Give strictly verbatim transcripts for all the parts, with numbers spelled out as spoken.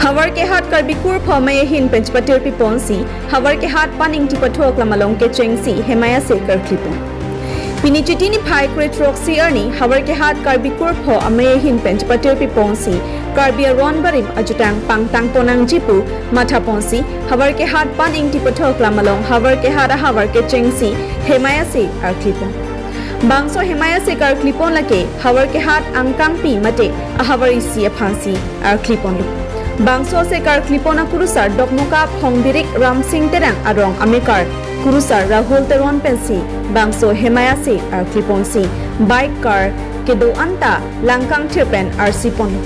Havarkehat Karbi Kurpho amei ahin pen chepatirpi ponsi, Havarkehat Paningti Pathok lam along kechengsi Hemai Ase karkli pon. Pini Chiti niphai krethrok si arni Havarkehat Karbi Kurpho amei ahin pen chepatirpi ponsi, Karbi aron barim ajutang pangtang pon nangji pu matha ponsi, Havarkehat Paningti Pathok lam along Havarkehat ahavar kechengsi Hemai Ase karkli pon. Bangso Hemai Ase karkli pon lake Havarkehat angkangpi mate ahavar isi aphansi arkli ponlo. Bangso ase karkli pon akurusar Dokmoka Phongbirik Ramsing Terang arong amekar kurusar Rahul Teron pensi bangso Hemai Ase arkli ponsi bike, car kedo anta langkangthir pen arsi ponlo.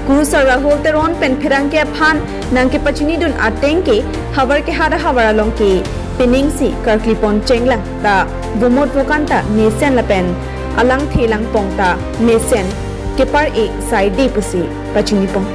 Kurusar Rahul Teron pen pherangke aphan nangkepachinidun ateng ke Havarkehat ahavar along ke peningsi karkli pon chenglang ta vomot vokan ta mesen lapen alangthe langpong ta mesen kepar-e saide pusi pachini pon.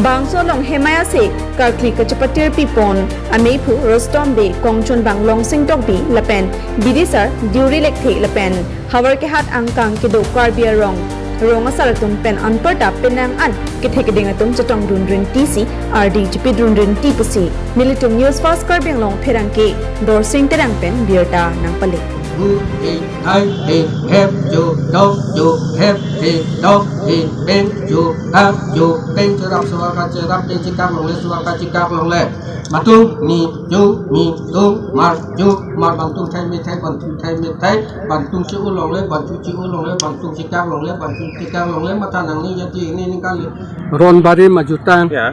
Bangso along Hemai Ase karkli kachepatirpi pon ameiphu Rustom Bey, kongchunbang Longsing Tokbi lapen bidisar Deuri Lekthe lapen Havarkehat angkang kedo Karbi arong rong asar atum pen anparta penang an kethe keding atum chetongdun rintisi ardi chipidun rinti pusi nelitum News Fast Karbi Anglong pherangke Dorsing Terang pen birta nangpale. Hu, he, hai, he, hep, jo, dok, jo, hep, he, dok, he, peng, jo, hap, jo, peng, cherap, suaka, cherap, peng, chikap, longle, suaka, chikap, longle. Matung, mi, ju, mi, tung, mar, ju, mar, bantung, thai, mi, thai, bantung, thai, mi, thai, bantung, chi, u, longle, bantung, chi, u, longle, bantung, chikap, longle, bantung, chikap, longle, matha nangning jati, ini, ini kali. Ron barim ajutang. Ya.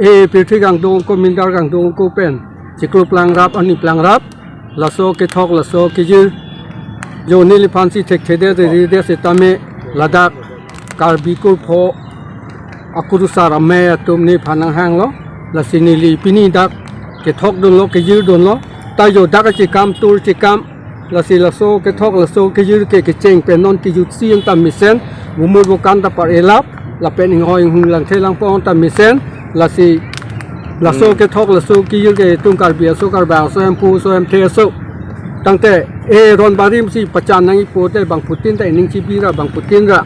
E, pirthe kangdong ko, mindar kangdong ko pen chiklo plangrap, ani plangrap, laso kethok, laso kejir. Jo neliphansi thekthedet, redet setame ladak Karbi Kurpho akurusar amei atum nephan nanghanglo. Lasi neli pini dak kethokdunlo, kejirdunlo. Ta jo dak achikam, tur chikam, lasi laso kethok, laso kejir ke kecheng pen non tijutsi anta mesen, vomot vokan ta par-e lap, lapen inghoi inghun, langthe langpong ta mesen, lasi laso Hmm. kethok, laso kejir ke itum Karbi aso, Karbak aso, Hemphu aso, Hemthe aso. Tangte e ron barim si pachan nangji pulote bangphutin ta ining chibi ra, bangphutin ra.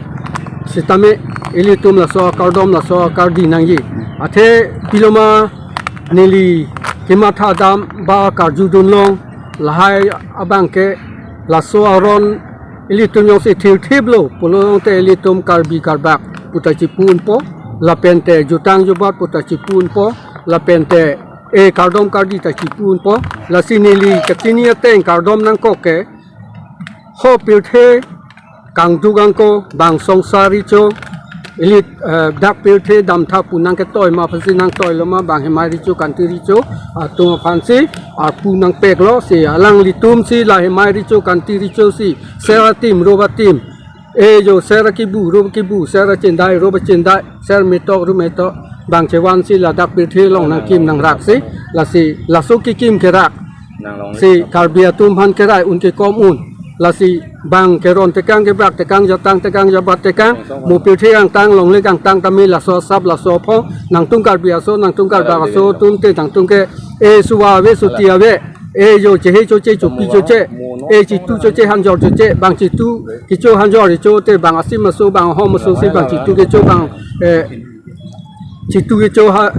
Setame ilitum laso akardom, laso akardi nangji. Athe piloma neli kematha dam ba karjudun long, lahai abang ke laso aron ilitum jongsi thirthiplo pulo tangte ilitum Karbi Karbak puta chipu unpo, lapente jutang jubat puta chipu unpo, lapente e kardom kardi ta chipu unpo. Lasi neli kachini ateng kardom nangkok ke, ho pirthe kangduk angko, bang songsar recho, ili, eh, dak pirthe damtha pu nangketoi ma aphansi nangtoilo ma, bang Hemai recho kanti recho atum aphansi arpu nangpeklo. Si alanglitum si la Hemai recho kanti recho si ser atim, rop atim, e jo ser akibu, rop akibu, ser achindai, rop achindai, ser metok, rop metok, bang chevansi ladak pirthe along nangkim nangraksi, lasi laso kekim kerak si Karbi atum aphan kerai un kekom un. Lasi bang keron tekang, kebrak tekang, jatang tekang, jabat tekang, mo pirthe angtang, longle angtang tame laso asap, laso aphong, nangtum Karbi aso, nangtum Karbak aso atum te, nangtum ke e suva ave, suti ave, e jo chehe choche, chopi choche, e chitu choche, hanjor choche, bang chitu kecho hanjor recho te, bang asim aso, bang ahom aso si bang chitu kecho, bang, eh, chitu kecho ha,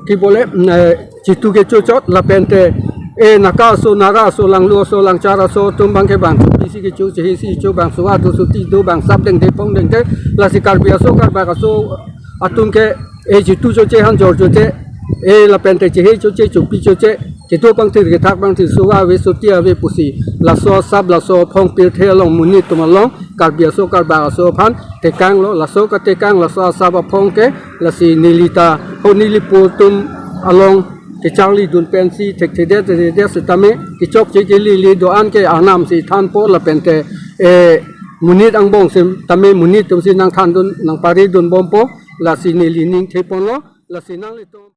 ki bole, mm, eh, chitu kecho chot, lapente e naka aso, nara aso, langlu aso, langchar aso atum bang ke bang chopisi kecho, chehesi kecho, bang suva do, suti do, bang sap dengde, phong dengde, lasi Karbi aso, Karbak aso atum ke e chitu choche, hanjor choche, e lapente chehe choche, chopi choche, kedo pangthir, kethak pangthir, suva ave, suti ave pusi laso asap, laso aphong pirthe along monit atum along, Karbi aso, Karbak aso aphan tekanglo. Laso katekang, laso asap aphong ke, lasi neli ta ho neli pu atum along kecharlidun pensi thekthedet, thedet setame kechokche kelili do-an ke arnam si thanpo, lapente e monit angbong setame monit atum si nangthandun, nangparidun bompo, lasi neli ning theponlo, lasi nanglitum